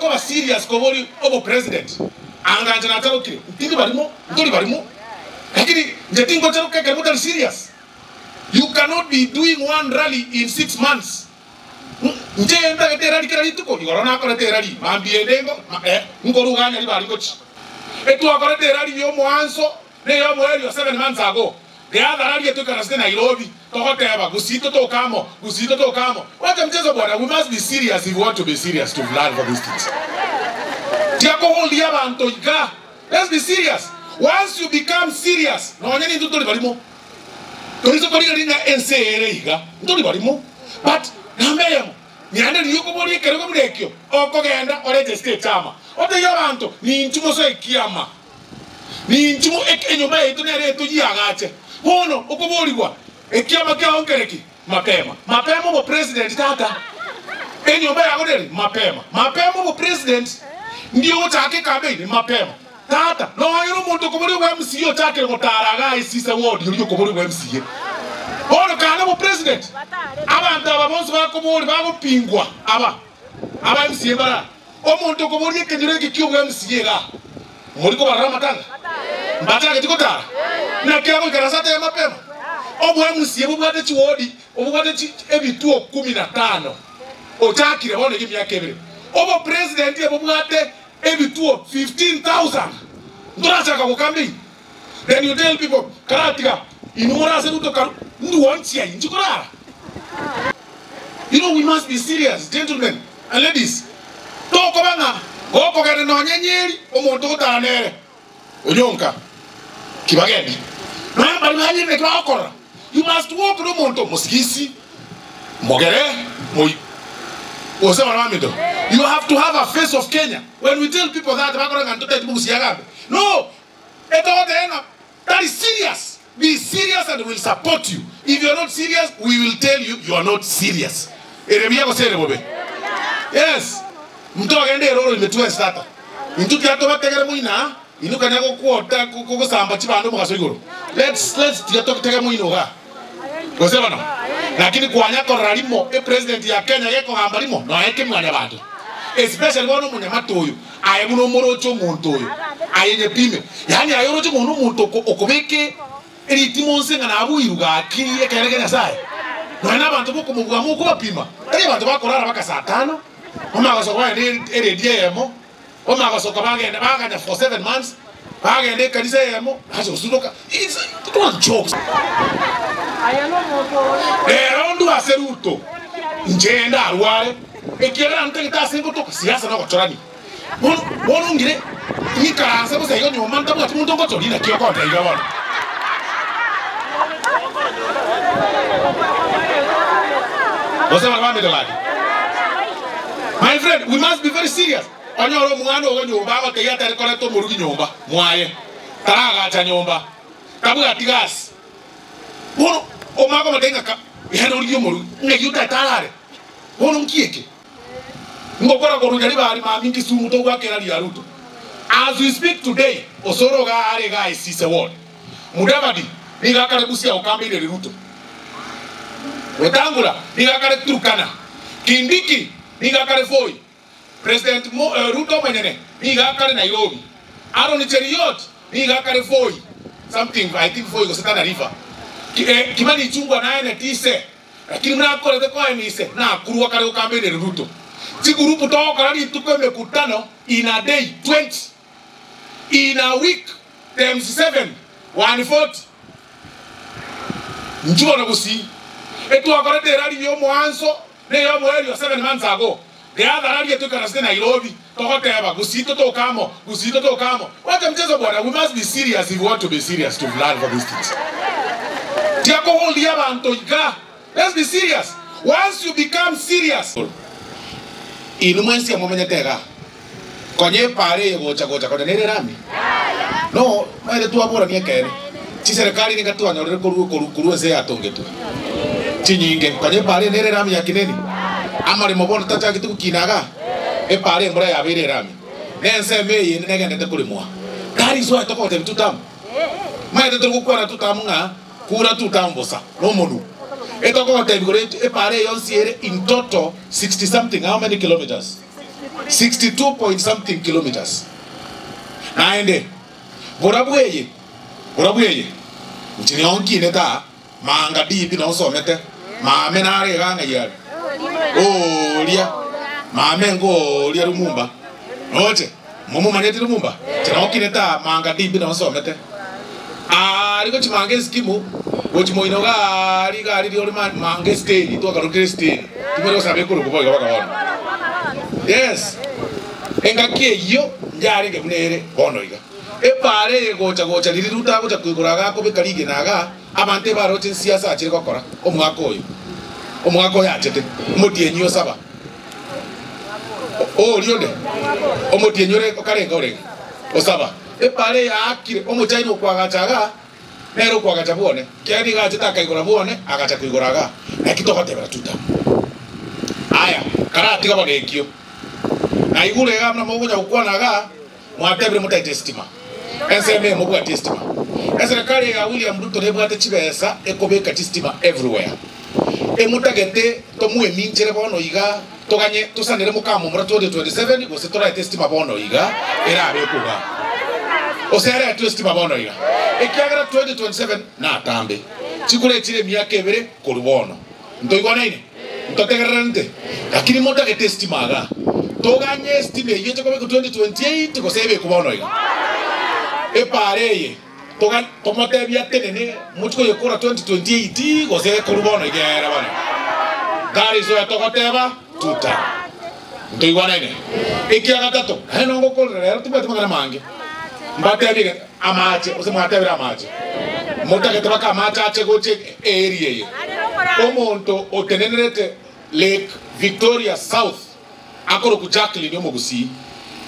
koba serious koboria obo president, anga inche nacharokire, ntindi barimo, ntori barimo, lakini inche tingocharoka ekero motari serious. You cannot be doing one rally in 6 months. Inche ntagete erali kera rituko, igoro nakorete erali, mambia ende ngo eh, nkoruganya ribari ngochia. Etwakorete erali y'omoanso na ey'omoerio 7 months ago. The other rally etoikarasete Nairobi, togoteba, Gusii totoke amo, Gusii totoke amo. Wacha mchezo bwana, we must be serious if we want to be serious to learn for these things. Tiakoholdia abanto iga. Let's be serious. Once you become serious, nonya nintwe tori barimo. Toise korigereria ng'a ense ere iga, ntori barimo. But namba eyemo, nyande riria okoboria ekerogo buna ekio, okogenda oregister echama. Otebie abanto, ninchu mosoe ekiama. Ninchu mo enyomba yaito nere etoyiagache. Bono okoborigwa, ekiama kiao nkere ki? Mapema. Mapema obo president tata. Enyomba yago nere? Mapema. Mapema obo president. Ndi ogochaka ecampaign? Mapema. Tata, nonya omonto okoboria obo MCA ochakire gotara igaa esise ward oria okoboria obo MCA. Bono kare obo president, abanto aba bonsi bakoboria bagopingwa aba, aba MCA mbara. Omonto okoboria ekenyoro eke kia obo MCA igaa, mori kobarora amatanga? Mbachageti gotara? Naki agoikaransa atebe mapema? Obo MCA bobwate chiwodi, obobwate chi ebituo kumi na tano, ochakire bono iga emiaka ebere. Obo president ebobwate ebituo 15,000 ntorachaka gocampaign. Then you tell people, karatiga inwe more ase Ruto karu ndwo nchiai nchikorara. You know we must be serious gentlemen and ladies. Tokoba ng'a gokogenda nonye nyeri omonto ogotara nere onyonka kibagendi. Nonya mbari banyerire naki bagokorora. You must walk na omonto mosigisi, mogere, moi gose bana baminto. You have to have a face of Kenya. When we tell people that bakora ng'a ntoteti mogusia agambe. No, etogoteba ng'a tari serious. Be serious and we'll support you. If you are not serious, we will tell you you are not serious. Ere buya gose ere bobe? Yes. Ntogende ere oroime twensi tata. Intwe tiga tobategere moino aa, inwe kanya gokwota gosamba chibando omogaso igoro. Let's let's tiga totege moino igaa. Gose bono? Lakini kwanya korora rimo epresident ya Kenya gekogamba rimo nonya kemwanyabanto. Especially bono omonyamate oyo aye buna omoroche omonto oyo aye nyepime. Yaani aye oroche buna omonto okobeka eritimo nse ng'a nabuirwe gaki ekeene kia Nyasaye. Nonya na abanto bokomobua mokobapima, tari abanto bakorara baka saa tano, bamanya gosoka bagende eredio eyemo, bamanya gosoka bagenda baganya for 7 months, bagenda ekanisa eyemo, bacha gosundoka. It's not jokes. Rero ndwe ase Ruto, inche ndarware, ekiagera ntagete ase ngotoka siasa na ogochorania. Bono bono ngire ng'ikaranse bosa igo nyomba ntabwati monto ngochoria naki okontebia iga bono. Gose abana baminto gaki? My friend, we must be very serious. Onyore omwana ogo nyomba agotebia atari koreta omorugi nyomba mwaye, taragacha nyomba, tabwati gasi. Bono omanye komotebia ng'a ka genda origie omorugi, ng'ai otagete arare? Bono nki eke? Ngokora korunya ribari mambia Kisumu togwaka erari ya Ruto. As we speak today, Osoro iga are iga Esise ward. Mudavadi nigo akare Busia gokambeireri Ruto. Wetangula nigo akare Turkana. Kindiki nigo akare Voi. President Mo, eh, Ruto omonyene nigo akare Nairobi. Aaron Cheruiyot nigo akare Voi. Something, I think Voi gose Tana River. Ki, eh, Kimani Ichung'wa naye Netise. Lakini buna akorete koenia ise, nakurwa kare gokambereria Ruto. Chigurupu togokora rituko emekutano in a day 20, in a week times 7, 140. Inchuo bono gusii. Etwakorete erari y'omoanso na ey'omoerio 7 months ago. The other rally etoikarasete Nairobi togoteba gusii totoke amo, gusii totoke amo. Wacha mchezo bwana, we must be serious if we want to be serious to learn for these things. Tiakoholdia abanto iga. Let's be serious. Once you become serious. Inwe mwensi amomenyete iga. Konya epaara eye gocha gocha konya nere erami. No, maete twaborania ekeene. Chiserikali niga twanyorire korwa korwa korwa ense yatongetwe. Chinyinge. Konya epaara eye nere erami ya Kineni. Amaremo bono tachagete gokina igaa. Epaara embura yabeire erami. Na ensemo eye ende negendete koremwa. That is why tokogotebia tutamu. Maete tori gokwana tutamu ng'a kura tutamu bosa nomonwe. Etokogotebia igoro epaara eye yonsi ere in total 60 something how many kilometers? 62 point something kilometres. Naende borabwo eye, borabwo eye, inche nigo nkinete aa, manga DP nao nsomete, mame nare iga ng'ai are? Ooria, mame ngooria Lumumba, roche, momomanyeti Lumumba? Inche nao nkinete aa, manga DP nao nsomete. Aria gochia manga esikimu, gochia moino iga aria iga aria riria ore manga esiteni, twakarokire esiteni, timori gosaba ekorokwa boigo mpaka bono. Yes, engaki eyio yarenge buna ere bono iga. Epaara eye gocha gocha riria Ruto agocha koigora iga akobeka rigena iga, abanto ebaroche ensiasa achire gokora omwaka oyo, omwaka oyo achete, omotienyi o saba. Oria onde, omotienyi ore okarenge orenge o saba. Epaara eye yaakire omochaini okoagacha igaa, nere okoagacha bwone, ekiagera nigo achete akaigora bwone, agacha koigora igaa. Naki togotebera tuta. Aya, karatiga bono ekio. Naigure igaa buna mogocha gokwana igaa, mwatebire motaete esitima. Ensemo eye mobwati esitima. Eserekari eye ya William Ruto nebwate chibesa ekobeka chistima everywhere. Emotagete tomoeminchere bono iga toganye tosanere mokamomura 2027 gose toraete esitima bono iga erabekwe igaa. Gose eretwe esitima bono iga. Ekiagera 2027 natambe. Chikura echire emiaka ebere korwa bono. Ntoigwanaine? Ntotegererente? Lakini motagete esitima igaa. Toganye esitima eyio eche kobekwa 2028 gose ebekwe bono iga. Epaara eye. Toga tomotebie atenene mochie koyekora 2028 gose korwa bono iga ere bono. That is why togoteba tuta. Ntoigwanaine? Ekia gatato, naende nongo okorera rero tibwati mang'ana mange. Mbatebie gete amache gose mwatebire amache. Motagete baka amache ache gocha earea eye. Omonto otenenerete Lake Victoria South akorokwa Jacqueline Omogusii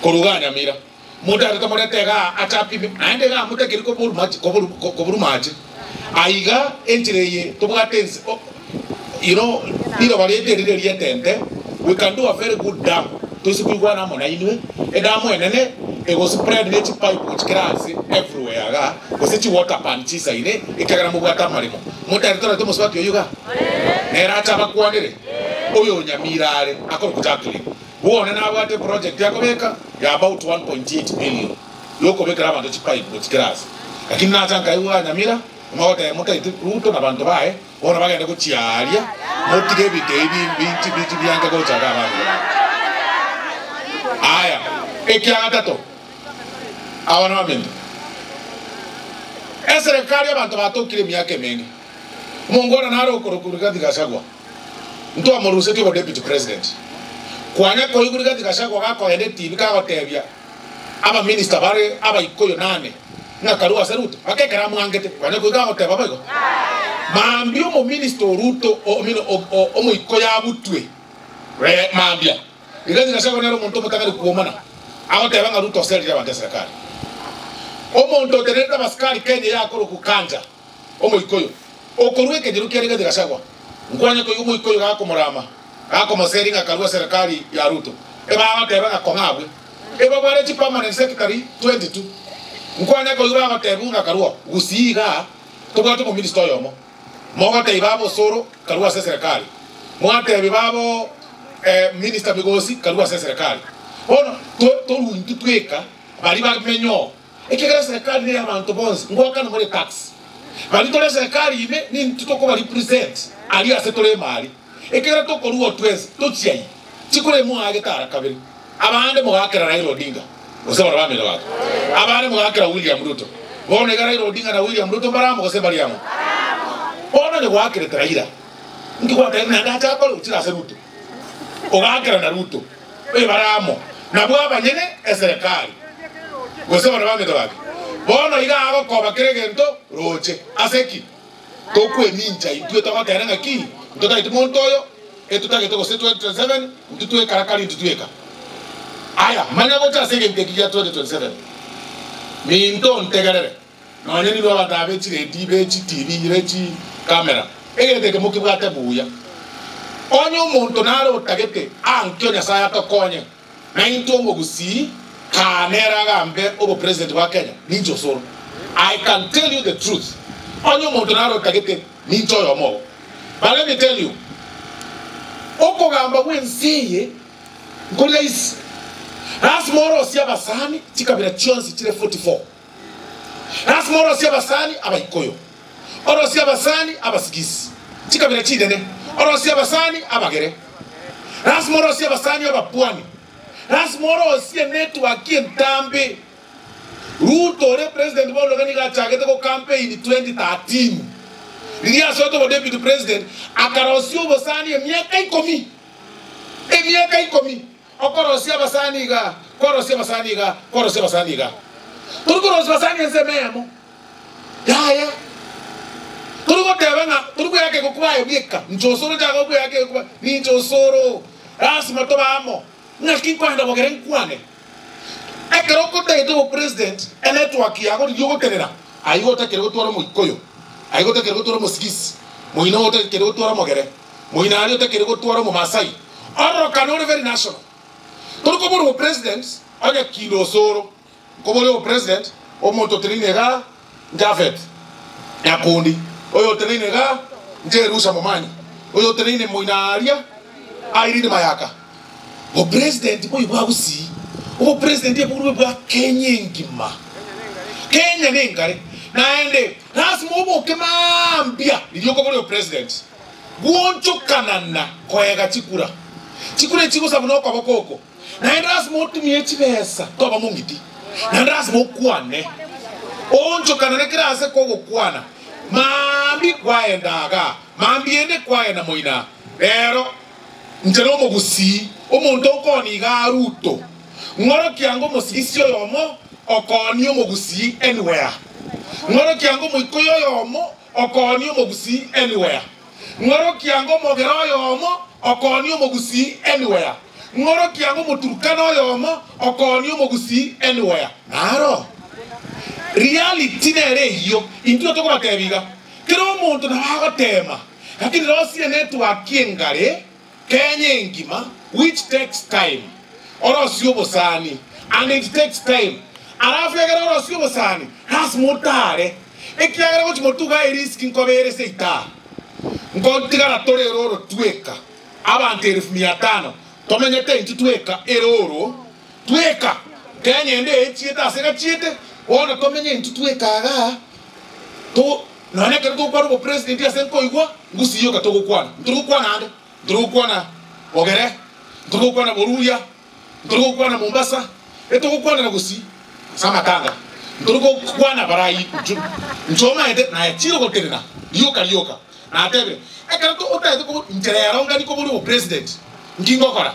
korwa igaa Nyamira. Motagete tomorete igaa ache apime, naende igaa motakeri koboruma ache. Aiga enchera eye tobwate ense, you know, riroba riaito eri rire rietente, we can do a very good dam, toise koigwana amo nainwe, edamu enene ego spread ne chipipe gochia kera ase everywhere igaa, gose chi water pan chisaine, ekiagera mobwate amaremo. Motagete torete omosubati oyio igaa? Nere ache abakwanere, oyo Nyamira are, akorokwa Jacqueline. Bono nabwate eproject akobeka ya about 1.8 billion yokobekera abanto chipipe gochia kera ase. Lakini nacha nkaigwa iga Nyamira mogoteba motaeti Ruto na banto baye bono bagende gochia aaria motige ebinto ebi binchi binchi biange gocha iga abanto baye. Aya, ekiagatato, abana baminto, eserekari abanto batokire emiaka emenge, omongwana nare okorokwa Rigathi Gachagua. Ntwamorusetie obo deputy president. Kwanya koigwa Rigathi Gachagua gakoenda etibi kagotebia aba minister bare abaikoyo nane ng'a karue ase Ruto mpaka ekero amwangete. Kwanya koigwa gagoteba boigo? Mambia omominister o Ruto omino omoikoyo abutwe re mambia. Rigathi Gachagua nere omonto omotang'ani kwomana agoteba ng'a Ruto oserire abanto eserekari. Omonto otenerete abasikari Kenya yakorokwa Kanja. Omoikoyo, okorua ekenyoro kia Rigathi Gachagua, nkwanye koigwa omoikoyo gakomorama, gakomoseri ng'a karue eserekari ya Ruto. Ebagoteba ng'a kong'a abwe. Ebabware chi permanent secretary 22. Nkwanye koigwa bagotebigwa ng'a karue Gusii igaa tobwate omominister oyomo. Mogotebi baba Osoro karue ase eserekari. Mwatebi babo minister Migosi karue ase eserekari. Bono torue intwe tweka baria bamenye oo. Ekiagera eserekari ney'abanto bonsi, ngoakana more tax. Baria tore eserekari ime nintwe tokoba represent aria ase tore emari. Ekiagera tokorua twensi tochia ime, chikura emoagete ara kabere. Abande mogaakera Raila Odinga, gose baria bamino gaka. Abande mogaakera William Ruto. Bono iga Raila Odinga na William Ruto mbare amo gose mbari amo? Bono onye goakerete Raila, inki gwatebire naende ache akore gochira ase Ruto? Ogaakera na Ruto. Ebare amo nabwo abanyene eserekari, gose baria bamete bake. Bono iga agokoba kera egento roche. Ase ki? Tokwemincha intwe togotera ng'a ki? Ntotageti monto oyo, etotagete gose 2027, intwe twekarakari intwe tweka. Aya, manya gocha ase egento eki gia 2027. Minto ntegerere, nonye ninwe abanto aba be chiredi, be chitibi, be chicamera, egento eke mokebwate buya. Onye omonto nare otagete ankio Nyasae atokonye, Naintwe omogusii kaa nere agambe obo president bwa Kenya ninche osoro I can tell you the truth onye omonto nare otagete ninche oyomo obo but let me tell you okogamba gwe ense eye nkori rahisi. Lasima orosie abasani chikabira chionsi chire 44. Lasima orosie abasani Abaikoyo, orosie abasani Abasigisi, chikabira chinene, orosie abasani Abagere. Lasima orosie abasani Abapwani. Lasima orosie enetwork entambe. Ruto oria president bono iga nigo achagete go campaign 2013 riria asoete obo deputy president akarosia obosani emiaka ikomi emiaka ikomi okorosia abasani igaa kworosia abasani igaa kworosia abasani igaa tori korosia basani ensemo eyemo yaya tori goteba ng'a tori koyaka egokuba aye bweka inche osoro chaga okoyaka egokuba ninche osoro lasima tobe amo ng'aki nkoenda bogere nkwane. Ekero okotaete obopresident, enetwork yago riria ogotenena, aiga otakere gotwara omoikoyo, aiga otakere gotwara omosigisi, moino ogo otakere gotwara omogere, moino aria otakere gotwara omomasai, ororokane ore very national. Tori kobora obopresident onye kinde osoro, nkoboria obopresident omonto oteneine igaa Japhet Nyakundi, oyo oteneine igaa Jerusha Momanyi, oyo oteneine moino aria Irene Mayaka. Obopresident boyio bwa Gusii, obopresident eborwe bwa Kenya engima. Kenya nengare naende lasima oboke mambia riria okobora obopresident bwonchokanana koega chikura. Chikura echi chigosabwa nokoboko oko naende lasima otumie chibesa toba mong'iti naende lasima okwane oonchokanane kera ase kogokwana mambia kwaenda igaa mambia ende kwaenda moino aa rero. Inche nomogusii, omonto okoonia iga Ruto. Ng'orokia ango omosigisi oyomo okoonia omogusii anywhere. Ng'orokia ango omoikoyo oyomo okoonia omogusii anywhere. Ng'orokia ango omogere oyomo okoonia omogusii anywhere. Ng'orokia ango omoturukana oyomo okoonia omogusii anywhere. Naro reality nere eyio. Intwe tokobatebia iga, kera omonto nabo agoteema. Lakini rosie network engare Kenya engima which takes time orosie obosani and it takes time alafu ekero orosie obosani lasima otare ekiagera gochi motuga erisk nkobere seita nkotigara tore eroro tweka abanto elfu mia tano tomenyete intwe tweka eroro tweka Kenya ende echiete ase egachiete bono tomenye intwe tweka igaa to Nonya ekero togokwana obopresident ase nkoigwa ngusi yoka togokwana, ntori gokwana ande, ntori gokwana Bogere, ntori gokwana Boruya, ntori gokwana Mombasa, etogokwanera gusii ase amatanga, ntori gokwana barai nchu nche omaete naye chire gotenena rioka rioka. Natebire, ekero to otaete kobo inche rero ngani koboria obopresident, nki ngokora?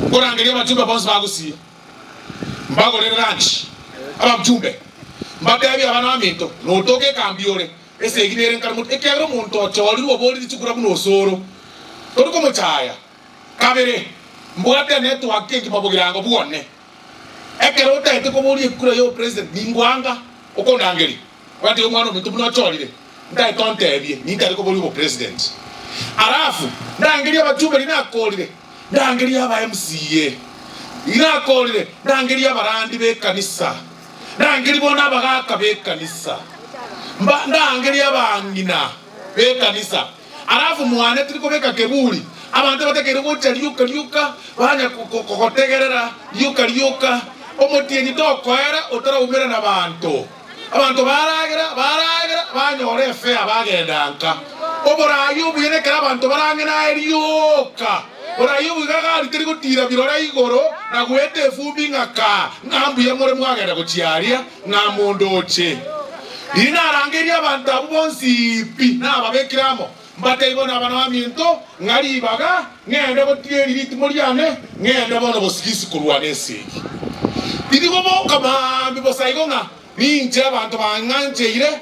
Nkorangeria abachumbe bonsi ba gusii. Mbagorere lunch abamchumbe, mbatebie abana baminto, notoke ekambi ore, esegi nere nkare motwe, ekiagera omonto ochorirwe oborire chikura buna osoro, tori komochaya. Kabere, mbwate enetwork engima bogirango bwone. Ekero otaete koboria ekura ya opresident ningwanga okondangeria, gwateba omwana ominto buna ochorire, ntaete ontebie nintari koboria obopresident. Alafu ndangerie abachumbe riria nakorire. Ndangerie aba MCA, nakorire, ndangerie abarandi b'ekanisa, ndangerie bono abagaaka b'ekanisa, mba ndangerie abang'ina b'ekanisa. Alafu mwane tiri kobeka keburi, abanto batakeire gocha rioka rioka banya kogotegerera rioka rioka, omotienyi tokoera otaraumera nabanto. Abanto baragera, baragera, banyora efea, bagenda nka. Oboraai obuya nekero abanto barang'e naye rioka. Boraai obuya gari teri gotiira birore igoro na goeta efumbi ng'a kaa, ng'a mbuya more mwagenda gochia aria, ng'a mondoche. Riria narangeirie abanto abwo bonsi pi, nababekire amo, mbatebie bono abana baminto, ng'a ribaga ng'ende gotieri ritimo riane, ng'ende bono bosigisi korwana esegi. Tindi koboka maambia bosa igo ng'a ninche abanto bang'ancheire,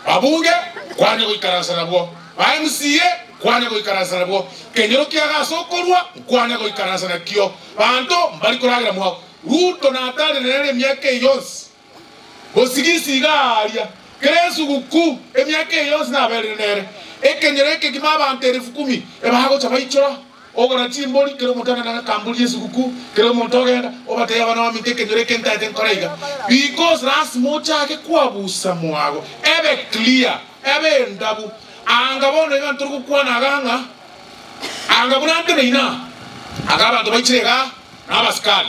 babunge, kwane goikaransa nabwo, ba MCA, kwane goikaransa nabwo, kenyoro kiaga ase okorua, nkwane goikaransa nakio, banto mbari koragera mwao. Ruto natarire nere emiaka eye yonsi. Bosigisi iga aaria, kera esuguku, emiaka eye yonsi naberire nere, ekenyoro ekegima abanto elifu kumi ebagocha baichora, ogora chimbori, kera omonto agenda agakambori esuguku, kera omonto ogenda, obatebia abana baminto ekenyoro eke ntaete nkore iga. Because lasima ochake kwabusa mwago, ebe clear, ebe endabu. Anga bono iga ntori gokwana iga ng'a anga buna nteneine aa, anga abanto baichire igaa, na abasikari.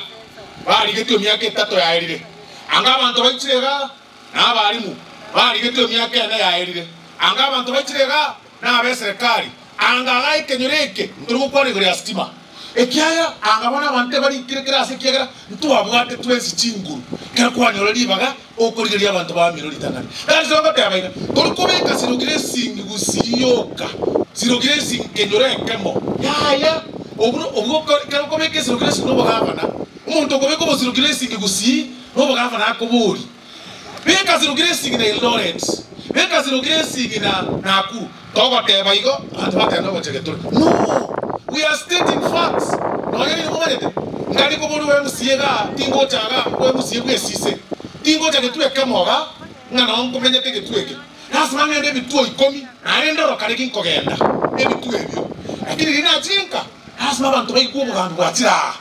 Barigetwe emiaka etato yaerire. Anga abanto baichire igaa, na abalimu barigetwe emiaka ene yaerire. Anga abanto baichire igaa, na abeserekari. Anga igaa ekenyoro eke ntori gokwana igoro ya sitima. Ekiagera anga bono abanto ebarikire kera ase ekiagera ntwabwate twensi chinguru ekero kwanyora ribaga okorigereria abanto bamino ritang'ani. That is why ngoteba iga, tori kobeka sirokire esingi gusii yoka, sirokire esingi kenyoro ekemo, yaya, obwo obwo ekero okobeka esirokire esingi nobogavana, omonto okobeka obosirokire esingi gusii nobogavana akobori. Beka sirokire esingi na Eldoret, beka sirokire esingi na Nakuru. Togoteba igo, abanto bateba nogochega tore. No! We are stating facts. Nonya nigo momanyete, nkare koborwa MCA igaa, tingocha igaa nkoe MCA bwesise, tingocha getwe ekemo igaa, ng'a noo nkomenyete egetwe eke. Lasima ng'ende ebituo ikomi, naende ndorokane ki nkogenda ebituo ebio. Lakini riria nachire nka, lasima abanto baigwe obogambi bwachire aa.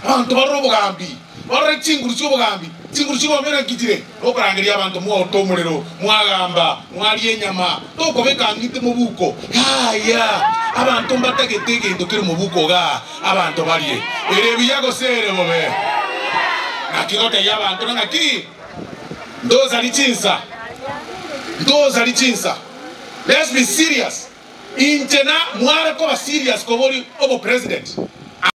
Abanto barore obogambi, barore chinguru chi'obogambi, chinguru chi'obogambi naki chire? Nokorangeria abanto mwaote omorero, mwagamba, mwaria enyama, tokobeka ang'iti mobuko. Yaya, abanto mbatagete egento kere mobuko igaa, abanto barie. Ere buya gose ere bobe? Naki gotebia abanto na ng'aki? Ntosari chinsa, ntosari chinsa. Let's be serious. Inche na mware koba serious koboria obopresident.